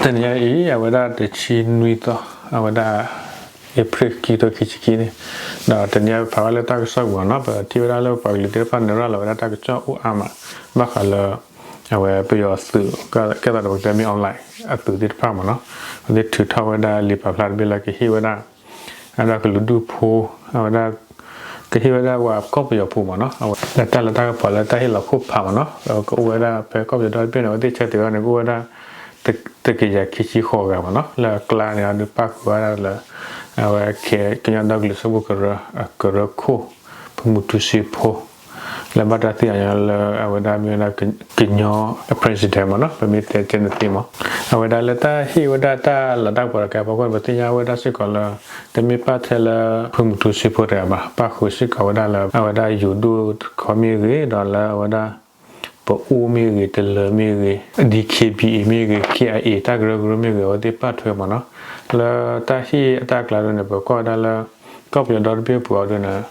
တနံၤအံၤ အဝဲဒၣ်တဆံနွံသီ အဝဲဒၣ် အ့ဖြ့ၣ် ခံကထိခံဆံခံန့ၣ်, ဒီးတနံၤအံၤပဖးဝဲလၢတၢ်ကစီၣ်ပူၤနီၤ, ပထံၣ်ဝဲဒၣ်လၢပှၤကလုာ်သ့ၣ်တဖၣ်န့ၣ်ရၤလီၤဝဲဒၣ်တၢ်ကစီၣ်အိၣ်အါမး, ဘၣ်ဃးလၢ အဝဲပယီၤသုး ကဲသိးဒီးပကတဲမ့ၢ် online အသုးသ့ၣ်တဖၣ်မးနီၤ, အဝဲသ့ၣ်ထုးထီၣ်ဝဲဒၣ်လံာ်ပာ်ဖျါတဘ့ၣ်လၢကဟ့ၣ်ဝဲဒၣ် အဝဲဒၣ်ကလုာ်ဒူၣ်ဖိ အဝဲဒၣ် ကဟ့ၣ်ဝဲဒၣ်ပှၤကီၢ်ပယီၤဖိမးနီၤ, အဝဲဒၣ်တၢ်လၤတၢ်ကပီၤလၢတၢ်ဟ့ၣ်လီၤခိၣ်ဖးမးနီၤ, ကအိၣ်ဝဲဒၣ်ဖဲကီၢ်ပယီၤဒီတဘ့ၣ်န့ၣ် အဝဲသ့ၣ်ဆၢတဲာ်ဝဲန့ၣ် ကအိၣ်ဝဲဒၣ် တကယၤခံဆံဃိးဂၤမးနီၤ, လၢအကျါန့ၣ် အဒုးပၣ်ဃုာ်ဝဲဒၣ်လၢ အဝဲကညီဒီကလုာ်စၢဖှိၣ်ကရၢ အကရၢခိၣ် ဖုမူတူစ့ဖိ လၢဘၣ်တၢ်သ့ၣ်ညါလၢအဝဲဒၣ်မ့ၢ်ဝဲဒၣ် ကညီ president မးနီၤ, ပမ့ၢ်တဲကဲန့ၣ်သ့မး, အဝဲဒၣ်လၢတၢ်ဟ့ၣ်ဝဲဒၣ်တၢ်လၤတၢ်ကပီၤတခါအဖီခိၣ်န့ၣ် ပသ့ၣ်ညါဝဲဒၣ်စ့ၢ်ကီးလၢ တမ့ၢ်ပာ်ထဲလၢ ဖုမူတူစ့ဖိတဂၤဘၣ်, ပာ်ဃုာ်စ့ၢ်ကီးဝဲဒၣ်လၢ အဝဲဒၣ်ယိၤဒိၣ်တခီမ့ၢ်ဂ့ၤ, ဒီးလၢအဝဲဒၣ် ပအိၣ်မ့ၢ်ဂ့ၤ, တလၢၤမ့ၢ်ဂ့ၤ, DKBA မ့ၢ်ဂ့ၤ, KIA တၢ်ကရၢကရိမ့ၢ်ဂ့ၤ အဝဲသ့ၣ်ပာ်ထွဲမးနီၤ, လၢတၢ်ဟ့ၣ်အတၢ်ကျါဒ်န့ၣ် ပကွၢ်ဝဲဒၣ်လၢ ကီၢ်ပယီၤဒီတဘ့ၣ်ပူၤအီၤဒ်န့ၣ်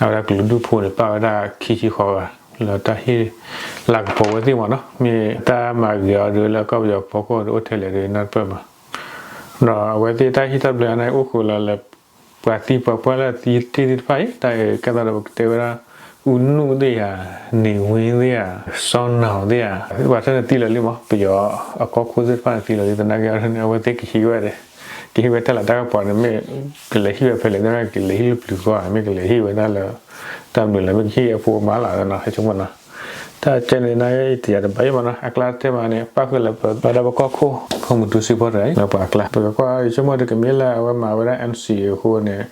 အဝဲဒၣ်ကလုာ်ဒူၣ်ဖိန့ၣ် ပာ်ဝဲဒၣ်ခံဆံဃိးဂၤ လၢတၢ်ဟ့ၣ်လၤကပီၤဝဲသ့ၣ်မးနီၤ, မ့ၢ်တၢ်မၤဂ့ၤအီၤဒ်လၢကီၢ်ပယီၤဖီခိၣ်ဒ်အိၣ်ထဲလဲၣ်ဒ်နၢ်တပၢၢ်မး, ဒီးအဝဲသ့ၣ်တၢ်ဟ့ၣ်တၢ်ဘျၢအန့ၣ် အိၣ်ဃုာ်လီၤလၢ ပှၤသံပှၤပှၢ်လၢအသံတ့ၢ်သ့ၣ်တဖၣ်အံၤ တၢ်အံၤကဲသိးဒီးပကတဲဝဲဒၣ် အူနူၣ်သ့ၣ်ဧါ, န့ၢ်ဝ့သ့ၣ်ဧါ, စီနၤသ့ၣ်ဧါ, ပှၤထဲန့ၣ်သံလၢာ်လံမး, ပယီၤအကီၢ်ခိၣ်သ့ၣ်တဖၣ်န့ၣ်သံလၢာ်လံသနာ်က့အီၤန့ၣ် အဝဲသ့ၣ်ကဟံးဝဲဒၣ်, ကဟံးဝဲတၢ်လၤတၢ်ကပီၤန့ၣ် မ့ၢ်ကလဲၤဟံးဝဲဖဲလဲၣ်သနာ်က့ ကလဲၤဟံးလၢပျုၤဃီဧါ, မ့ၢ်ကလဲၤဟံးဝဲဒၣ်လၢ တၢ်မနုၤလဲၣ်, မ့ၢ်ကဟံးအဖိအမါလၢ်သနီၤ ဟဲဆိကမိၣ်နီၤ, တၢ်ကဲန့ၣ်သနာ်က့ တယာ်တဘၣ်အံၤမးနီၤ, အကျါတဲမးန့ၣ် ပၣ်ဃုာ်လၢပဝဲဒၣ်ပကီၢ်ခိၣ် ဖုမူတူစ့ဖိတဂၤအံၤ လၢပှၤအကျါ ပကကွၢ်ယဆိကမိၣ်ဒ်ကမ့ၢ်လၢအဝဲမၤဝဲဒၣ် NCA အဃိန့ၣ်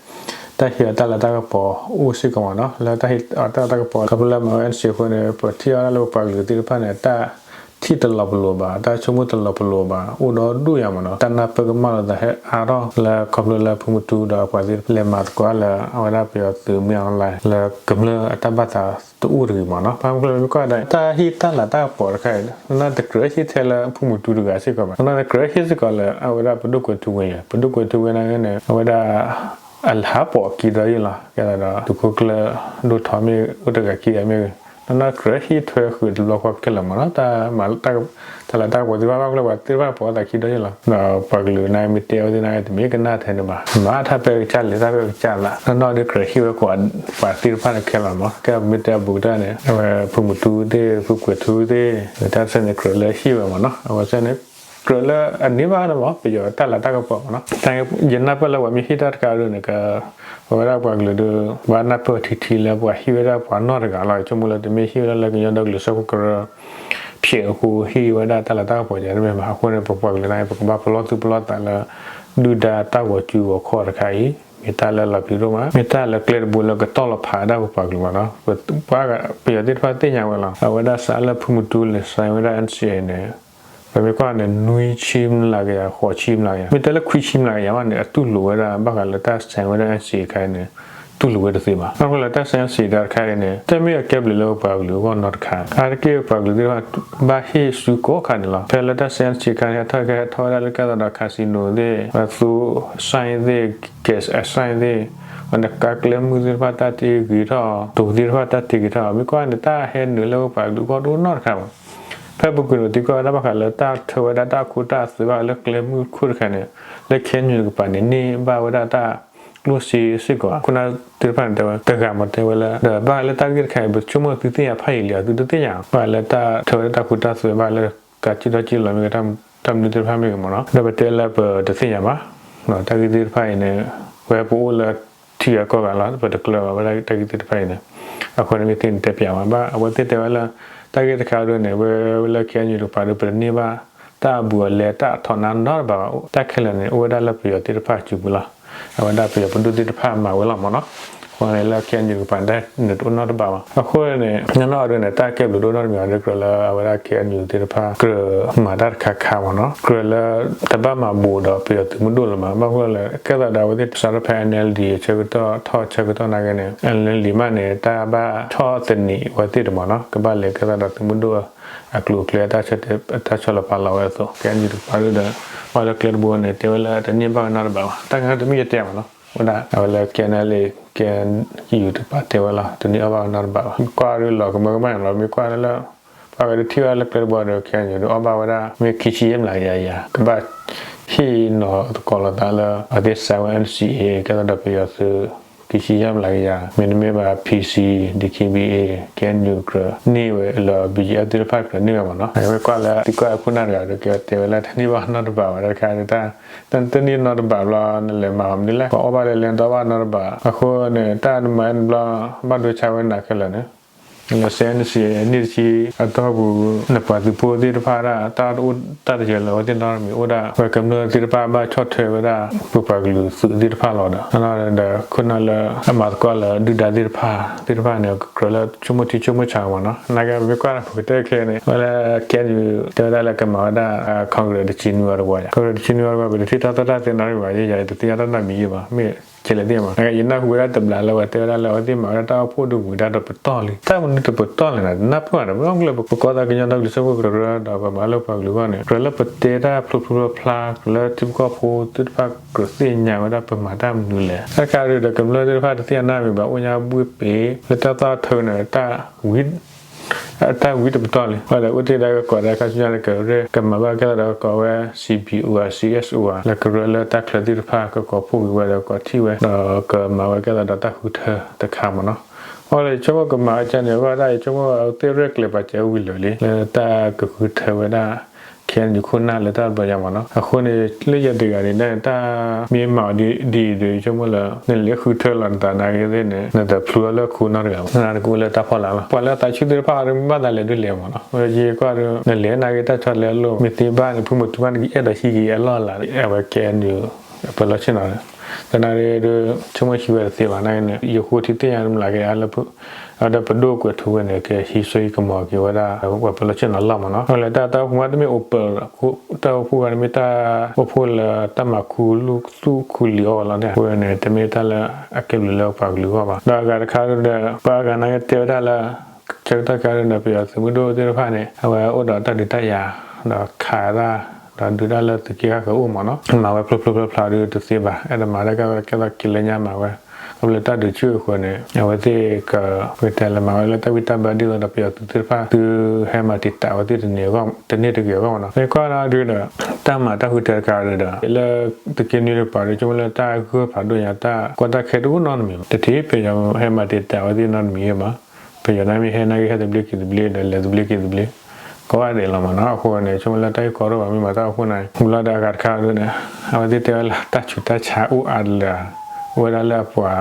တၢ်ဟ့ၣ်အီၤတၢ်လၤတၢ်ကပီၤအိၣ်စ့ၢ်ကီးမးနီၤ, လၢတၢ်ဟ့ၣ်အီၤတၢ်လၤတၢ်ကပီၤ ခီဖျိလၢမၤဝဲ NCA အဃိန့ၣ် ပထံၣ်အီၤဒၣ်လၢပပှၤကလုာ်သ့ၣ်တဖၣ်န့ၣ် တၢ်ထံၣ်တလီၤပလိာ်ဘၣ်, တၢ်ဆိကမိၣ်တလီၤပလိာ်ဘၣ်, အိၣ်ဒီဒူၣ်ယၤမးနီၤ, တၢ်နၢ်ပၢၢ်ကမၣ်လိာ်သးဟဲအါထီၣ်လၢခီဖျိလၢဖုမူတူဒီးအပှၤသ့ၣ်တဖၣ် လဲၤမၤသကိးလၢအဝဲဒၣ်ပယီၤသုးမ့ၢ် online လၢကမျၢၢ်အတၢ်ဘၣ်သးတအိၣ်တဂ့ၤမးနီၤ, ဘၣ်မနုၤလဲၣ်မ့ၢ်ကွၢ်ဒၣ် တၢ်ဟ့ၣ်တၢ်လၤတၢ်ကပီၤတခါအံၤ နတကြၢးဟ့ၣ်ထဲလၢဖုမူတူတဂၤစ့ၢ်ကီးဘၣ်, နတကြၢးဟ့ၣ်စ့ၢ်ကီးလၢအဝဲဒၣ်ပဒိၣ်ကွဲးထူဝ့ယဲ, ပဒိၣ်ကွဲးထူဝ့နာ်က့န့ၣ် အဝဲဒၣ် အဟးပိာ်ခံဒီးယုၢ်လီၤ, ကဲသးဒီးသုးခိၣ်ကျၢၢ်ဒိၣ်ထီမ့ၢ်အိၣ်တဂၤခံဂၤမ့ၢ်ဂ့ၤ, နတကြၢးဟ့ၣ်ထွဲဃုာ်တဘျီဃီခဲလၢာ်မးနီၤ, တၢ်မၤ တၢ်လၤတၢ်ကပီၤသ့ၣ်တဖၣ် ဘၣ်ကျၢၢ်ပှၤသ့ၣ်တဖၣ်ပိာ်သးခံဒီးယုၢ်လီၤ, ဒီးပှၤကလုာ်န့ၣ်မ့ၢ်တဲဝဲသ့ၣ်နာ်က့ တမ့ၢ်ကနၣ်ထဲန့ၣ်ဘၣ်, မၤတၢ်ဖဲကစၢ်လဲၤတၢ်ဖဲကစၢ်သး, နီၢ်နီၢ်ဒ်ကြၢးဟ့ၣ်ဝဲကိးပှၤသ့ၣ်တဖၣ်န့ၣ်ခဲလၢာ်မး, ကဲပမ့ၢ်တဲအဘူးကတၢၢ်န့ၣ် အဝဲဖုမူတူသ့ၣ် ဖုကွဲးထူသ့ၣ် တၢ်စဲန့ၣ်ကြၢးလၢဟ့ၣ်ဝဲမးနီၤ, အဝဲစဲန့ၣ် ကြၢးလၢအန့ၢ်ဘၣ်န့ၣ်မး ပယီၤတၢ်လၤတၢ်ကပီၤမးနီၤ, ယနၢ်ပၢၢ်လၢပှၤမ့ၢ်ဟ့ၣ်တၢ်တခါဒ်န့ၣ် ပဝဲဒၣ်ပှၤကလုာ်ဒီး ပှၤနၢ်ပၢၢ်ထံထံလၢပှၤဟ့ၣ်ဝဲဒၣ်ပှၤနီၢ်တဂၤလီၤ, ဆိကမိၣ်လၢတမ့ၢ်ဟ့ၣ်ဝဲဒၣ်လၢကညီဒီကလုာ်စၢဖှိၣ်ကရၢ ဖျဲးအဃိ ဟ့ၣ်ဝဲဒၣ်တၢ်လၤတၢ်ကပီၤယၤတမ့ၢ်ဘၣ်, အဃိန့ၣ် ပပှၤကလုာ်န့ၣ် ပကဘၣ်ပလီၢ်သူၣ်ပလီၢ်သးလၢ ဒုၣ်ဒါတၢ်ဂီၤစုဂီၤခီၣ်တခါအံၤ မ့ၢ်တၢ်လၢလီၤပျံၤဒိၣ်မး, မ့ၢ်တၢ်လၢကျဲတဘိလၢကတီၢ်လီၤဖးဒၣ်ပပှၤကလုာ်မးနီၤ, ပှၤပယီၤသ့ၣ်တဖၣ်သ့ၣ်ညါဝဲလီၤ, အဝဲဒၣ်စးလၢဖုမူတူလဲၤ sign ဝဲဒၣ် NCA န့ၣ် ပမ့ၢ်ကွၢ်န့ၣ် နွံဆံမျးကယၤ ဃိးဆံမျးကယၤ, မ့ၢ်တဲလၢခွံဆံမျးကယၤဘၣ်န့ၣ် အတူၢ်လိာ်ဝဲဒၣ် ဘၣ်ဃးလၢတၢ် sign ဝဲဒၣ် NCA တခါအံၤန့ၣ် တူၢ်လိာ်ဝဲတသ့ဘၣ်, ဘၣ်ဃိလၢတၢ် sign NCA တခါအံၤန့ၣ် တမ့ၢ်အကဲဘျုးလၢပပှၤကလုာ်အဂီၢ်နီတခါ, အါတက့ၢ်ပပှၤကလုာ်သ့ၣ်တဖၣ် ဘၣ်ဟ့ၣ်စုကိးခါန့ၣ်လီၤ, ဖဲလၢတၢ် sign NCA တခါန့ၣ် အထီၣ်ကဲဟဲထီၣ်ဝဲဒၣ်လၢကဲသးဒီး casino သ့ၣ်, အသူ sign သ့ၣ်, gas sign သ့ၣ်, အန့ၣ်ကါကျဲမုၢ်သ့ၣ်တဖၣ်တၢ်တ့ဂ့ၤထီၣ်, တိၤသ့ၣ်တဖၣ်တၢ်တ့ဂ့ၤထီၣ်, မ့ၢ်ကွၢ်န့ၣ် တၢ်ဟဲနုာ်လၢပပှၤကလုာ်အဂီၢ်တအိၣ်နီတခါဘၣ်. ဖဲပူၤကွံာ်န့ၣ် သံကွၢ်ဝဲဒၣ်ဘၣ်ဃးလၢတၢ်ထၢဝဲဒၣ်တၢ်ခိတၢ်သွဲဘၣ်လၢကျဲမုၢ်ခိၣ်တခါန့ၣ် လၢ KNU တကပၤန့ၣ် န့ၢ်ဘၣ်ဝဲဒၣ်တၢ်ကျိၣ်စ့စ့ၢ်ကီး, ခိၣ်နၢ်သ့ၣ်တဖၣ်န့ၣ်တဲဝဲ တဂၤမးတဲဝဲလၢ ဒီးဘၣ်ဃးလၢတၢ်ဂ့ၢ်တခါအံၤ ပဆိကမိၣ်သုသ့ၣ်ညါဖးယံာ်လံဧါ, သုတသ့ၣ်ညါဘၣ်ဃးလၢတၢ်ထၢဝဲဒၣ်တၢ်ခိတၢ်သွဲဘၣ်လၢ ကးကံၣ်ထီၣ်ကံၣ်လီၤမ့ၢ်ဂ့ၤ တၢ်မနုၤသ့ၣ်တဖၣ်မ့ၢ်ဂ့ၤမးနီၤ, ဒီးပတဲလၢပတသ့ၣ်ညါဘၣ်, တၢ်ဂ့ၢ်သ့ၣ်တဖၣ်အံၤန့ၣ် ဝဲပအိၣ်လၢထံဂၤကီၢ်ဂၤလီၤ, ပတကျၢၤဘၣ်ဝဲဒၣ်တၢ်ဂ့ၢ်သ့ၣ်တဖၣ်အံၤန့ၣ်, အဃိန့ၣ်မ့ၢ်သ့ၣ်န့ၣ်တဲပျးမးဘၣ်, အဝဲသ့ၣ်တဲဝဲလၢ တၢ်ဂ့ၢ်တခါဒ်န့ၣ် ဝဲလၢ KNU တကပၤဒီး ပတန့ၢ်ဘၣ် တၢ်အဘူးအလဲတၢ်အထီးနါနီတဘ့ၣ်ဘၣ်, တၢ်ခဲလၢာ်န့ၣ် အိၣ်ဝဲဒၣ်လၢပယီၤသ့ၣ်တဖၣ်အစုပူၤလီၤ, အဝဲဒၣ်ပယီၤပဒိၣ်သ့ၣ်တဖၣ်မၤဝဲလီၤမးနီၤ, အဃိန့ၣ်လၢ KNU တကပၤန့ၣ် တၢ်န့ၣ်တအိၣ်နီတဘ့ၣ်ဘၣ်, အဃိန့ၣ် ညီနုၢ်အီၤဒ်န့ၣ် တၢ်ကဲဘျုးတအိၣ်နီတမံၤဘၣ်ဒီး ကြၢးလၢအဝဲဒၣ် KNU သ့ၣ်တဖၣ် ကြၢးမၤတၢ်တခါခါမးနီၤ, ကြၢးလၢ တဘၣ်မၤဘူးဒီးပယီၤသုးမုၢ်ဒိၣ်လၢၤမး, ဘၣ်ဃိလၢ ကဲသးဒီးအဝဲသ့ၣ်စးထီၣ်ဖဲ NLD ဆၢကတီၢ်ထီၣ်ဆၢကတီၢ်နာ်က့န့ၣ် NLD မးန့ၣ် တၢ်ဘၣ်ဆီၣ်သနံးအဝဲသ့ၣ်တမးနီၤ, ကဘၣ်လဲၤကဲသးဒီးသုးမုၢ်ဒိၣ် အကျိၤအကျဲ တၢ်ဆီၣ်လီၤပာ်လီၤဝဲအသိး KNU တကပၤဒီး ပှၤလၢကျဲတဘိန့ၣ် တဲဝဲလၢတန့ၢ်ဘၣ်နီတဘ့ၣ်ဘၣ်, တၢ်ဂ့ၢ်တမ့ၢ်ယတဲမးနီၤ, ဝဲဒၣ် အဝဲလၢ KNLA KNU တကပၤတဲဝဲလီၤ, တန့ၢ်အီၣ်ဘၣ်နီတဘ့ၣ်ဘၣ်, ကွၢ်ဒ်လီၤကမၢကမၣ်န့ၣ်လီၤ, မ့ၢ်ကွၢ်လၢ ပှၤဂၤဒုးထံၣ်ဝဲဒၣ်လၢကျဲတဘိဒီး ခဲအံၤဒုးအီၣ်ဘၣ်ဝဲဒၣ် မ့ၢ်ခံဆံယဲၢ်မျးကယၤယၤ ကဘၣ်ဟ့ၣ်နီၤသကိးလိာ်သးလၢ အဝဲသ့ၣ်စဲးဝဲ NCA ကဲသိးဒီးပယီၤသုး ခံဆံယဲၢ်မျးကယၤ မ့တမ့ၢ်ဘၣ် PC, DKBA, KNU ကြၢးန့ၢ်ဝဲလၢ BGF သ့ၣ်တဖၣ်ကြၢးန့ၢ်ဝဲမ့ၢ်နီၤ. အဝဲကွၢ်လၢသံကွၢ်အခိၣ်နၢ်တဂၤဒီး ကဲတဲဝဲလၢတန့ၢ်ဘၣ်နီတဘးဘၣ် တၢ်တခါဒုး တၢ်တန့ၢ်နီတဘးဘျီ နလဲၤမၤအီၤမနုၤလဲၣ် ပှၤအီၣ်ဘၣ်လၢလဲၤတအီၣ်ဘၣ်နီတဘး အဃိန့ၣ် တၢ်နမၤန့ၣ်ဘျီ ဘၣ်ဒိဆါဝဲနၤခဲလၢာ်န့ၣ် လၢ စဲး NCA နံၣ်တဆံအတီၢ်ပူၤ နပှၤသုးဖိသ့ၣ်တဖၣ်ဒၣ် တၢ်တအိၣ်တၢ်တယၢၤလၢအဝဲသ့ၣ်နီတမံၤအိၣ်ဒၣ် ပှၤကမျၢၢ်သ့ၣ်တဖၣ်ဘၣ်ဆီၣ်ထွဲဝဲဒၣ် ပပှၤကလုာ်သုးသ့ၣ်တဖၣ်လီၤဒီး အနီၢ်ဒီးခိၣ်နၢ်လၢအမၤသကိးလၢဒုၣ်ဒါသ့ၣ်တဖၣ် သ့ၣ်တဖၣ်န့ၣ် ကြၢးလၢဆိကမိၣ်ထံဆိကမိၣ်ဆးမ့ၢ်နီၤ နာ်က့ပမ့ၢ်ကွၢ်တၢ်ပကတဲခဲန့ၣ် ဝဲလၢ KNU တဲဝဲဒၣ်လၢကမၤဝဲဒၣ် Congress တဆံနွံဝီတဝီယၤ Congress တဆံနွံဝီတဝီ ပတထံၣ်တၢ်သီၣ်တၢ်သဲနီတမံၤဘၣ် ယဲယၤတသ့ၣ်ညါတၢ်နီတမံၤယဲဘၣ် မ့ၢ် ကဲလဲၣ်သ့ၣ်မး ယနၢ်ဟူဝဲဒၣ်တဘျီလၢဝဲတဲဝဲဒၣ်လၢအဝဲသ့ၣ်မၤဝဲဒၣ်တၢ်အိၣ်ဖှိၣ်ဒုးဝံၤဒၣ်တပတီၢ်လံ တၢ်မနုၤတပတီၢ်လဲၣ်န့ၣ် နၢ်ပၢၢ်ဘၣ်ဒီး ဘၣ်မနုၤလၢပကီၢ်သးကညီဒီကလုာ်စၢဖှိၣ်ကရၢဒီးပမၤလၢပှၤကလုာ်အဂီၢ်န့ၣ် ကြၢးလၢပတဲတၢ်ဖျိဖျိဖျါဖျါ ကြၢးလၢထံဖိကီၢ်ဖိသ့ၣ်တဖၣ်ကြၢးသ့ၣ်ညါဝဲဒၣ်ပမၤတၢ်မနုၤလဲၣ် တၢ်ခါဒုးဒီးကမျၢၢ်သ့ၣ်တဖၣ်တသ့ၣ်ညါနီတမံၤဘၣ် အိၣ်ညါဘှ့ၣ်ပ့ၤ လၢတၢ်သီၣ်ထၢန့ၣ် တၢ်ဝံ အတၢ်ဝံတပတီၢ်လံ ဝဲဒီးအိၣ်တ့ၢ်ဒၣ်ကကိးဒၣ်ခါဆူညါန့ၣ် ကရၢကမၤဘၣ်ကဲသိးဒီးကကိးဝဲ CBO ဧါ CSO ဧါ လၢကရၢလၢတၢ်ချၢသ့ၣ်တဖၣ် ကကိးဖှိၣ်က့ၤဝဲဒီးကကိးထံၣ်ဝဲ ဒီးကမၤဝဲကဲသိးဒီးတၢ်ဃုထၢတခါမ့ၢ်နီၤ အဃိဒီးယဆိကမိၣ်ကမၤဝဲကဲန့ၣ် အဂီၢ်ဒၣ် ယဆိကမိၣ်အဝဲသ့ၣ်ရဲၣ်ကျဲၤပာ်စၢၤဝံၤလၢာ်လံ လၢတၢ်ကဃုထၢဝဲဒၣ် KNU ခိၣ်နၢ်လၢတၢ်တဘျီညါမ့ၢ်နီၤ အဃိန့ၣ် လၢယၤတဂၤန့ၣ် တၢ်မ့ၢ်မၤအီၤဒ်အံၤဒီး ယဆိကမိၣ်လၢ နလဲၤဃုထၢလီၤနသးနာ်ဂ့ၤသ့ၣ်န့ၣ် နတဖျူအီၤလၢခိၣ်နၢ်တဂၤဘၣ် နတကအိၣ်လၢတၢ်ဖီလာ်လီၤ ပှၤလၢအသးဆူၣ်သ့ၣ်တဖၣ်အံၤ မ့ၢ်ဘၣ်သးလဲၤဒုးလဲၤမ့ၢ်နီၤ ယကွၢ်ဒီး နလဲၤနာ်ဂ့ၤတၢ်ဆီတလဲအလိၣ် မ့ၢ်သ့ဘၣ်န့ၣ် ဖုမုၢ်တူဘၣ်န့ၣ် ကအဲၣ်ဒိးဟံးက့ၤအလီၢ်အလၤ အဝဲ KNU ပလီၢ်ဆ့ၣ်နီၤန့ၣ် သနာ်က့ဒီး ဆိကမိၣ်ဟံးဝဲတသ့ဘၣ်နာ်ဂ့ၤန့ၣ် ယဃိထံသ့ၣ်ညါမလၢက့ၤအါလၢ အဝဲဒၣ်ပဒိၣ်ကွဲးထူဝဲန့ၣ် ကဟံးစိဟံးကမီၤက့ၤဝဲဒၣ် ပှၤပလီၢ်ဆ့ၣ်နီၤလီၢ်မ့ၢ်နီၤ အဃိလဲၣ်တၢ်တၢ်အိၣ်ဖှိၣ်မးတမ့ၢ်အိၣ်ပၢၤ တၢ်အိၣ်ဖှိၣ်ဂၤန့ၣ်မ့ၢ်တၢ်အိၣ်ဖှိၣ်လၢတၢ်မၤခူသူၣ်ခူလံၤအီၤလီၤန့ၣ် အဃိန့ၣ် တမ့ၢ်တၢ်လၢအကဲဘျုးလၢပှၤကလုာ်အဂီၢ်ဘၣ် ဒီးအဂၤတခါဒီး ပှၤအဂၤနာ်က့တဲဝဲဒၣ်လၢ ဆၢကတီၢ်ခဲအံၤဒီး ပယီၤသုးမုၢ်ဒိၣ်သ့ၣ်တဖၣ်န့ၣ် အဝဲအိၣ်ဒီးတၢ်ဒုးတၢ်ယၤ ဒီးခးတၢ် ဒီးဒုးတၢ်လၢသုးက့ဃၣ်ဃၢၤအိၣ်မ့ၢ်နီၤ မၤဝဲဖျိဖျိဖျါဖျါဒုးတသ့ဘၣ် အဲၣ်ဒိးမၤတၢ်ကဲသိးကဲလၢညါမၤဝဲ ခီဖျိလၢတၢ်ဒုးဆူၣ်အဃိန့ၣ် အဝဲသ့ၣ်က ပကတဲလၢမၤဝဲလၢတၢ်ဝံတၢ်ဘၢဒ်သိးဒီးပယီၤသုးသ့ၣ်တဖၣ် သုဟဲမၤတံာ်တာ်အဝဲသ့ၣ်တန့ၢ်အဂီၢ် တန့ၢ်တဂ့ၤအဂီၢ်မ့ၢ်နီၤ မ့ၢ်ကွၢ်ဒီးဒုးဒီး တၢ်မၤတၢ်ဃုထၢတခါဒီး လၢသုးက့နွံတကပၤဒီး ဆိကမိၣ်လၢတၢ်ဂၢၢ်ဖးဒိၣ်ညါ တၢ်ကီတၢ်ခဲတအိၣ်နီတမံၤဘၣ် တထံၣ်ပယီၤဟဲမၤတံာ်တာ်အဝဲသ့ၣ်နီတမံၤဘၣ် ပယီၤန့ၣ်မ့ၢ်ဟဲနာ်က့ဟဲသဘျ့က့ၤသဘျ့ဒီးလဲၤသဘျ့က့ၤသဘျ့ ကိးဂၤဒဲးလီၤမ့ၢ်နီၤ အဃိန့ၣ် ဆိကမိၣ်လၢတၢ်ဂ့ၢ်ကီတအိၣ်ဘၣ် မ့ၢ်မၤတၢ်အိၣ်ဖှိၣ်န့ၣ် မူလီၤဒီးအဂၤတခါဒုးန့ၣ် အဝဲသ့ၣ်တဲဝဲလၢတၢ်ဆူးတၢ်ဆါအိၣ်အါတလၢာ် အိၣ်ဝဲဒၣ်လၢအပှၤ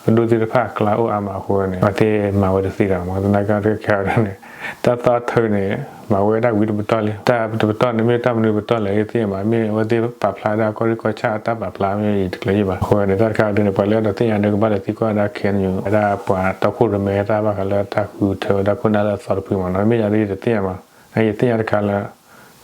ပဒိၣ်သ့ၣ်တဖၣ်အကျါအိၣ်အါမးအဃိန့ၣ် အဝဲသ့ၣ်မၤဝဲတသ့ဒီးမ့ၢ် သနာ်က့တခါဒုးန့ၣ် တၢ်သီၣ်ထၢန့ၣ် မၤဝဲဒၣ်ဝံတပတီၢ်လံ တၢ်တပတီၢ်န့ၣ်မ့ၢ်တၢ်မနုၤပတီၢ်လဲၣ်သ့ၣ်ညါဘၣ် မ့ၢ်အဝဲသ့ၣ်ပာ်ဖျါဒၣ်ကီၢ်ရ့ၣ်ကီၢ်ဆၣ်အတၢ်ပာ်ဖျါမ့ၢ်ယတကျၢၤယံၤဘၣ် အဃိန့ၣ် တၢ်တခါဒုးန့ၣ် ပှၤလၢအဒိးသ့ၣ်ညါဒုးကဘၣ်လဲၤသံကွၢ်ဝဲဒၣ် KNU ဝဲဒၣ်ပှၤတီခိၣ်ရိၣ်မဲတၢ်ဘၣ်ဃးလၢတၢ်ဃုထၢဝဲဒၣ်ခိၣ်နၢ်လၢအသီတဖုမ့ၢ်နီၤ မ့ၢ်ယၤဒ်ယတသ့ၣ်ညါဘၣ် ယသ့ၣ်ညါတခါလၢ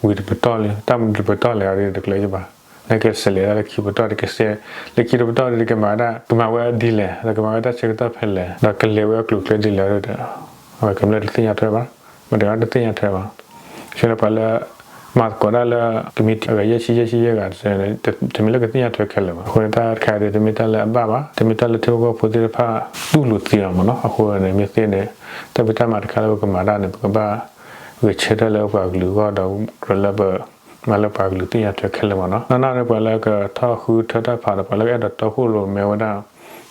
ဝံတပတီၢ်လံ တၢ်မနုၤတပတီၢ်လဲၣ်အီၤဒ်န့ၣ် တကျၢၤယံၤဘၣ် နကဆဲးလဲၤဒၣ်လၢခံပတီၢ် တကဆဲး လၢခံတပတီၢ်ဒ်န့ၣ် ကမၤဝဲဒၣ် ကမၤဝဲဒ်လဲၣ် ဒီးကမၤဝဲတၢ်ဆၢကတီၢ်ဖဲလဲၣ် ဒီးကလဲၤဝဲအကျိၤအကျဲဒ်လဲၣ်ဒီး အဝဲကမျၢၢ်တသ့ၣ်ညါထွဲဘၣ် မတၤတဂၤတသ့ၣ်ညါထွဲဘၣ် ဆိလၢပှၤလၢ မၤသကိးဒၣ်လၢ ကမံးတံာ်အဂၤယဲၢ်ဆံယဲၢ်ဆံယဲၢ်ဂၤတစဲးန့ၣ် တမ့ၢ်လၢကသ့ၣ်ညါထွဲခဲလၢာ်ဘၣ် အဃိန့ၣ်တၢ်တခါဒုး တမ့ၢ်တၢ်လၢအဘၣ်ဘၣ် တမ့ၢ်တၢ်လၢထံဖိကီၢ်ဖိသ့ၣ်တဖၣ် တူၢ်လိာ်သ့လီၤမ့ၢ်နီၤ အဃိန့ၣ် မ့ၢ်သ့န့ၣ် တၢ်ဖံးတၢ်မၤတခါလၢပကမၤတၢ်န့ၣ် ပကဘၣ် ဂဲၤဆၢထၢၣ်လၢပှၤကလုာ်အဂီၢ်ဒီး ကြၢးလၢပ မၤလၢပှၤကလုာ်သ့ၣ်ညါထွဲခဲလၢာ်မ့ၢ်နီၤ နီၢ်နီၢ်ဒီးပှၤလၢကထီၣ်ဃုထၢတၢ်ဖးဒီး ပှၤလၢကအဲၣ်ဒိးတီခိၣ်ရိၣ်မဲဝဲဒၣ်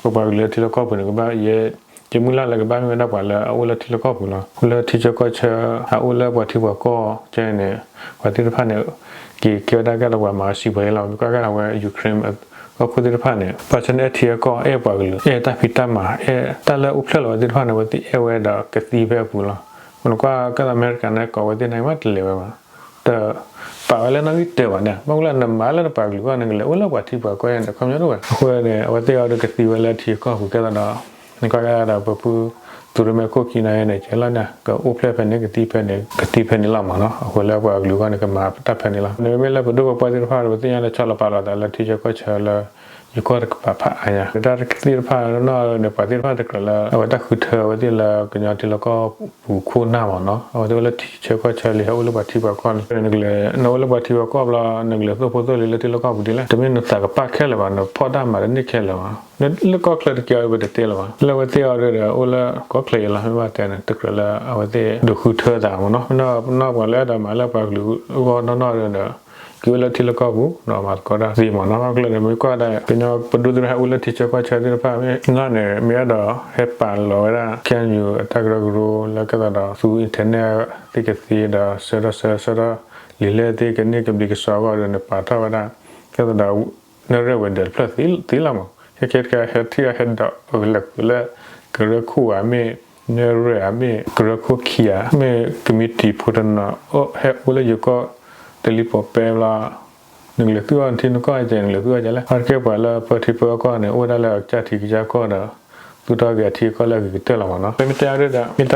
ပပှၤကလုာ်လၢထံလၢကီၢ်ပူၤန့ၣ် ကဘၣ်ယဲ ယမုၢ်လၢ်လၢကဘၣ်မ့ၢ်ဝဲဒၣ်ပှၤလၢအအိၣ်လၢထံလၢကီၢ်ပူၤလီၤ. အိၣ်လၢထံဆၢကီၢ်ဆၢ ဟးအိၣ်လၢပှၤထံပှၤကီၢ်ကဲန့ၣ် ပှၤသ့ၣ်တဖၣ်န့ၣ် က့ၤကဲဝဲဒၣ်ကဲဒီးပှၤမၤစံးပှၤအံၤလီၤ. မ့ၢ်ကွၢ်ကဲဒီးဝဲ Ukraine ကီၢ်ခိၣ်သ့ၣ်တဖၣ်န့ၣ် ပှၤဆၢန့ၣ်အဲၣ်ထံအဲၣ်ကီၢ် အဲၣ်ပှၤကလုာ် အဲၣ်တၢ်ဖံးတၢ်မၤ အဲၣ်တၢ်လၢအိၣ်ဖျဲၣ်လီၤဝဲသ့ၣ်တဖၣ်န့ၣ် အဝဲသ့ၣ်အဲၣ်ဝဲဒီးကသံဖဲအပူၤလီၤ. နကွၢ်ကဲဒီးအမဲရကၤန့ၣ် ကိးဝဲသ့ၣ်န့ၣ်မးတလဲၤဝဲဘၣ် တပာ်ဝဲလၢနီၣ်ဂံၢ်တၢဘၣ်န့ၣ် ဘၣ်မနုၤလၢနပာ်ကလုာ်အဂီၢ်န့ၣ် ကလဲၤအိၣ်လၢပှၤထံပှၤကီၢ်န့ၣ် ခီပညီတအိၣ်ဘၣ်. အဃိန့ၣ် အဝဲသ့ၣ်အံၤဒီးကသံဝဲလၢထံကီၢ်ပူၤကဲသိးဒီး နကွၢ်ကဲဒီးပဖု သုးရိၣ်မဲခိၣ်ခံနၤန့ၣ် ကဲလီၤန့ၣ် ကအိၣ်ဖျဲၣ်ဖဲန့ၣ်ကသံဖဲန့ၣ် ကသံဖဲန့ၣ်လီၤမ့ၢ်နီၤ. အဃိလၢပှၤကလုာ်အဂီၢ်န့ၣ် ကမၤတၢ်ဖဲန့ၣ်လီၤ. နမ့မ့ၢ်လၢပဒိၣ်ပပှၢ်သ့ၣ်တဖၣ်ဒီး ပသ့ၣ်ညါလၢဆီလီၤပာ်လီၤသးလၢထံဆၢကီၢ်ဆၢလၢ ယကွၢ်တကပၤဖးအါညါ တၢ်သ့ၣ်တဖၣ်နီၢ်နီၢ်န့ၣ် ပှၤသ့ၣ်တဖၣ်တကြၢးလၢ အဝဲတၢ်ဃုထၢအဝဲသ့ၣ်လၢကညီထံလီၢ်ကီၢ်ပူၤခိၣ်နၢ်မ့ၢ်နီၤ, အဝဲသ့ၣ်အိၣ်လၢထံဆၢကီၢ်ဆၢလံ ဟဲအိၣ်လၢပှၤထံပှၤကီၢ်န့ၣ် နကလဲၤ နအိၣ်လၢပှၤထံပှၤကီၢ်ဘျီ နကလဲၤသိၣ်ဖိသိၣ်လံၤလၢထံလီၢ်ကီၢ်ပူၤဒ်လဲၣ်, တမ့ၢ်နသးကပာ်ခဲလၢာ်ဘၣ်, နဖီၣ်တၢ်မၤတန့ၢ်ခဲလၢာ်ဘၣ်, လၢကီၢ်ချၢတက့ၢ်အီၤပတတဲလၢၤဘၣ်, လၢအဝဲသ့ၣ်အီၤဒီး အိၣ်လၢကီၢ်ချၢအံၤလီၤ မ့ၢ်ဘၣ်တဲန့ၣ် တကြၢးလၢအဝဲသ့ၣ်ဒုးဃုထၢသးမ့ၢ်နီၤ, နီၢ်ပှၤလၢအဲၣ်ဒိးမၤလၢပှၤကလုာ်အဂီၢ်နီၢ်နီၢ်ဒီး က့ၤအိၣ်လၢထံလီၢ်ကီၢ်ပူၤ ဒီးမၤသကိးတၢ်သ့မ့ၢ်နီၤ, ဘၣ်မနုၤလဲၣ်န့ၣ် မ့ၢ်ကွၢ်ဒၣ် ကညီပဒိၣ်သ့ၣ်တဖၣ်ဟဲအိၣ်လၢထံဆၢကီၢ်ဆၢသ့ၣ်တဖၣ် မ့ၢ်နီၢ်န့ၣ် မ့ၢ်အဲၣ်ဒိးဟဲပာ်လီၤဝဲဒၣ် KNU အတၢ်ကရၢကရိလၢကဲသးဒီးသူ internet သ့ၣ်ကသ့ဒီး ဆၢထီၣ်ဆၢထီၣ်ဆၢထီၣ် လံာ်လဲၣ်သ့ၣ်ကန့ၢ်ကဘျံးကဆှီအဂီၢ်ဒီးန့ၣ် ပာ်ထီၣ်ဝဲဒၣ် ကဲသးဒီး နရဲၣ်ဝဲၤဒၢးတဖျၢၣ်သ့လီၤမး, ခဲခဲတခါဟဲထံၣ်အဟဲဒီးအကလဲၤဃုာ်လၢ ကရၢခိၣ်ဧါမ့ၢ် နရဲၣ်ဧါမ့ၢ် ကရၢခိၣ်ခံဧါ မ့ၢ်ကမံးတံာ်ဖိတနီၤ ဟဲအိၣ်လၢယိၤကီၢ်တလံၤပီးပဲဘျီ နကလဲၤသူၣ်အီၤနထံနကီၢ်ကဲ နကလဲၤသူၣ်အီၤကဲလဲၣ် အါတက့ၢ်ပှၤလၢပၢထံပၢကီၢ်န့ၣ် အိၣ်ဝဲဒၣ်လၢအကစၢ်ထံကစၢ်ကီၢ်ဒီး သူၣ်ထီၣ်က့ၤအထံအကီၢ်လၢအဂ့ၤကတၢၢ်လီၤမ့ၢ်နီၤ, ပမ့ၢ်တဲအါဒၣ်ဒီး မ့ၢ်တၢ်လၢ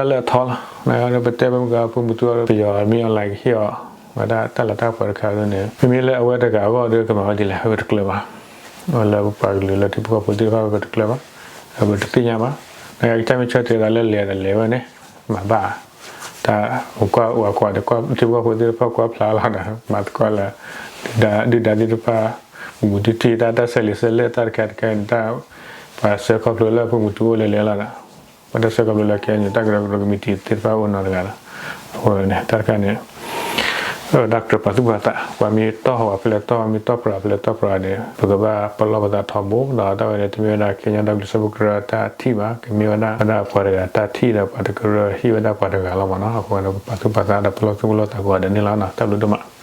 အထီလီၤ, နပတဲပမ့ၢ်ကဖိမုၢ်တူအီၤ ပယီၤမ့ၢ် online ကဟ့ၣ်အီၤ ဝဲဒၣ်တၢ်လၤတၢ်ကပီၤတခါဒ်န့ၣ် မ့မ့ၢ်လၢအဝဲတဂၤအဂီၢ်ဒီးကမၤဝဲဒ်လဲၣ် အဝဲတကျၢၤဘၣ် အဝဲလၢပပှၤကလုာ်လၢထံဖိကီၢ်ဖိသ့ၣ်တဖၣ်ပတကျၢၤဘၣ်, အဝဲတသ့ၣ်ညါဘၣ်, နကစၢ်မ့ၢ်ဆၢတဲာ်သးလၢလဲၤဒီးလဲၤဝဲန့ၣ် မၤဘၣ်, တၢ်ကွၢ်အိၣ်ကွၢ်ဒီး ထံဖိကီၢ်ဖိသ့ၣ်တဖၣ်ကွၢ်ဖျါလီၤဒီး မၤသကိးလၢ ဒုၣ်ဒါဒုၣ်ဒါသ့ၣ်တဖၣ် မူမူတံၢ်တံၢ် တၢ်တၢ်ဆဲးလံာ်ဆဲးလဲၣ်တၢ်တခါတခါန့ၣ် တၢ် ပှၤဆှၢခီဖျိလၢဖိမုၢ်တူအိၣ်လဲၤလဲၤလီၤဒီး ပှၤတၢ်ဆှၢခီဖျိလၢ KNU တၢ်ကရၢကရိကမံးတံာ်သ့ၣ်တဖၣ်အိၣ်နီတဂၤဒီး အဃိန့ၣ် တၢ်တခါန့ၣ် တၢ်ကြၢးပာ်သူၣ်ပာ်သး ပှၤမ့ၢ်တီၢ်ဝဲဖဲလဲၣ်တီၢ် မ့ၢ်တီၢ်ပြးဖဲလဲၣ်တီၢ်ပြးန့ၣ် ပကဘၣ်ပလီၢ်ပသးထီဘိ ဒီးတၢ်ဝဲန့ၣ် တမ့ၢ်ဝဲဒၣ် ကညီဒီကလုာ်စၢဖှိၣ်ကရၢအတၢ်ထံၣ်ဘၣ်, ကမ့ၢ်ဝဲဒၣ်ဝဲဒၣ်ပှၤတဂၤတၢ်ထံၣ်ဒီးပှၤတကရၢဟ့ၣ်ဝဲဒၣ်ပှၤတဂၤလီၤမ့ၢ်နီၤ, အဃိန့ၣ် ပပာ်သူၣ်ပာ်သးဒီးပလီၢ်သူၣ်ပလီၢ်သးကိးဂၤဒဲးန့ၣ်လီၤ, တၢ်ဘျုးဒိၣ်မး.